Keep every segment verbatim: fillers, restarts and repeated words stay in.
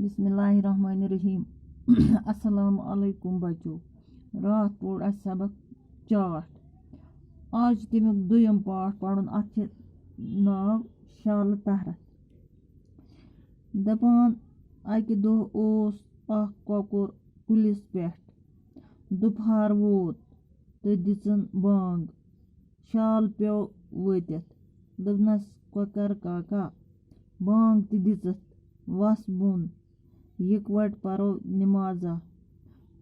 بسم اللہ الرحمن الرحیم۔ السلام علیکم بچو۔ راتھ پوٚر اَسہِ سبق چاٹھ۔ آز چھُ تَمیُک دوٚیُم پارٹ پَرُن۔ اَتھ چھِ ناو شالہٕ تہرَتھ۔ دَپان، اَکہِ دۄہ اوس اَکھ کۄکُر کُلِس پٮ۪ٹھ۔ دُپہر ووت تہٕ دِژٕن بانگ۔ شال پیوٚو وٲتِتھ۔ دوٚپنَس، "کۄکر کاکا، بانگ تہِ دِژٕتھ، وَس بۄن، یِکوَٹہٕ پَرو نِمازا۔"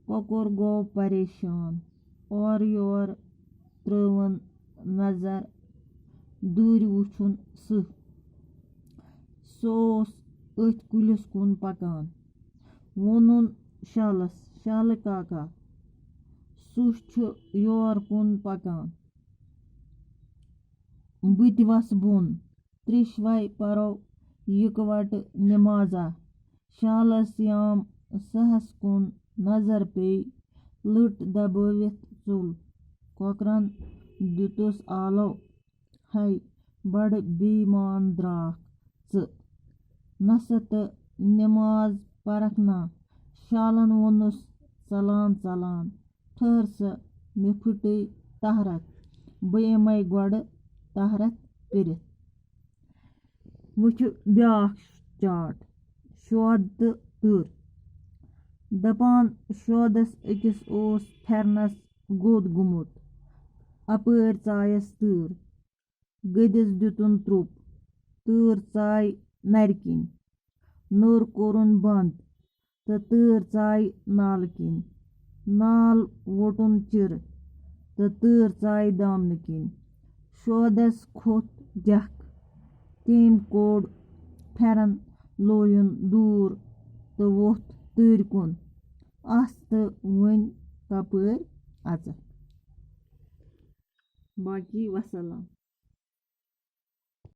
کۄکُر گوٚو پریشان۔ اورٕ یور ترٲوٕن نظر، دوٗرِ وُچھُن سٕہہ۔ سُہ اوس أتھۍ کُلِس کُن پَکان۔ ووٚنُن شالَس، "شالہٕ کاکا، سٕہہ چھُ یور کُن پَکان۔ بہٕ تہِ وَسہٕ بۄن، ترٛیشوَے پَرو یِکوَٹہٕ نِمازا۔" شالَس یام سٕہَس کُن نظر پیٚیہِ، لٔٹ دَبٲوِتھ ژوٚل۔ کۄکرَن دیُتُس آلو، "ہے، بَڑٕ بے ایمان درٛاکھ ژٕ، نہ سا تہٕ نٮ۪ماز پَرَکھ نا۔" شالَن ووٚنُس ژَلان ژَلان، "ٹھٔہر سا، مےٚ پھٕٹے تہرَتھ، بہٕ یِمَے گۄڈٕ تہرَتھ کٔرِتھ۔" وۄنۍ چھُ بیٛاکھ چاٹ، شودٕ تہٕ تۭر۔ دَپان، شودَس أکِس اوس پھٮ۪رنَس گوٚد گوٚمُت، اَپٲرۍ ژایَس تۭر۔ گٔدِس دیُتُن ترٛوٚپ، تۭر ژاے نَرِ کِنۍ۔ نوٚر کوٚرُن بنٛد تہٕ تۭر ژاے نالہٕ کِنۍ۔ نال ووٚٹُن چِرٕ تہٕ تۭر ژاے دامنہٕ کِنۍ۔ شودَس کھوٚت جکھ۔ تٔمۍ کوٚڑ پھٮ۪رن، لویُن دوٗر تہٕ ووٚتھ تۭرِ کُن۔ اَس تہٕ وۄنۍ کَپٲرۍ اَژَکھ؟ باقی وسلام۔